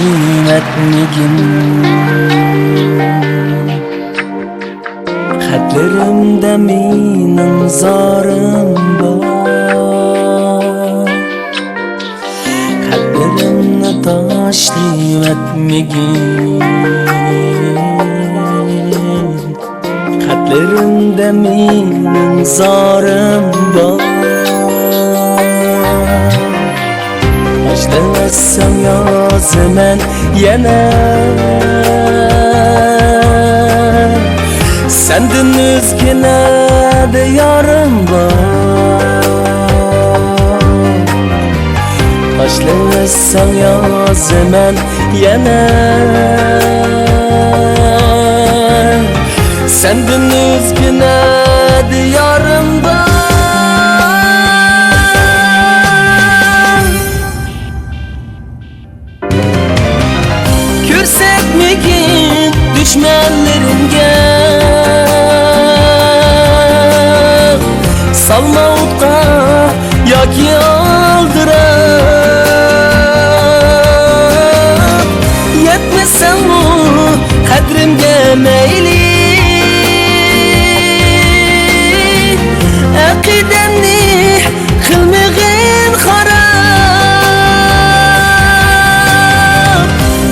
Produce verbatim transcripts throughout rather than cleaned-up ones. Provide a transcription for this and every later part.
ئەتمىگىن. خەتلىرىمدە مېنىڭ زارىم بار. خەتلىرىمنى تاشلىۋەتمىگىن. خەتلىرىمدە مېنىڭ زارىم بار. باشلىۋەتسەڭ يازىمەن يەنە. سەندىن ئۆزگىلەردە يارىم بار. باشلىۋەتسەڭ يازىمەن يەنە. سەندىن ئۆزگىلەردە يارىم بار. كۆرسەتمىگىن دۈشمەنلىرىمگە، سالما ئوتقا ياكى ئالدىراپ. يەتمىسەڭمۇ قەدرىمگە مەيلى، ئەقىدەمنى قىلمىغىن خاراب.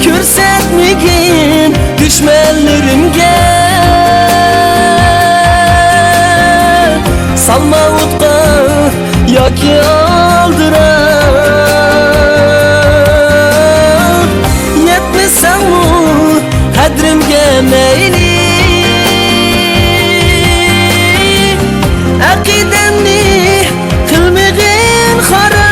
كۆرسەتمىگىن دۈشمەنلىرىمگە، سالما ئوتقا ياكى ئالدىراپ. يەتمىسەڭمۇ قەدرىمگە مەيلى، ئەقىدەمنى قىلمىغىن خاراب.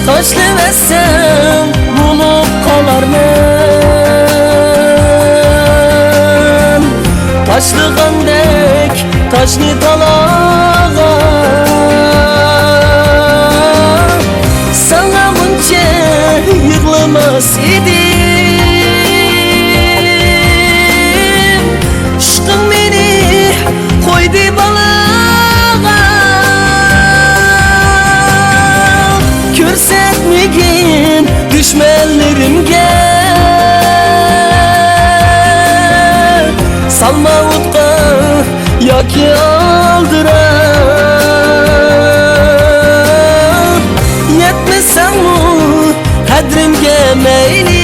تاشلىۋەتسەڭ بولۇپ قالارمەن، تاشلىغاندەك تاشنى تالاغا. ساڭا بۇنچە يىغلىماس ئىدىم، ئىشقىڭ مېنى قويدى بالاغا. كۆرسەتمىگىن دۈشمەنلىرىمگە، سالما ئوتقا ياكى ئالدىراپ. يەتمىسەڭمۇ قەدرىمگە مەيلى،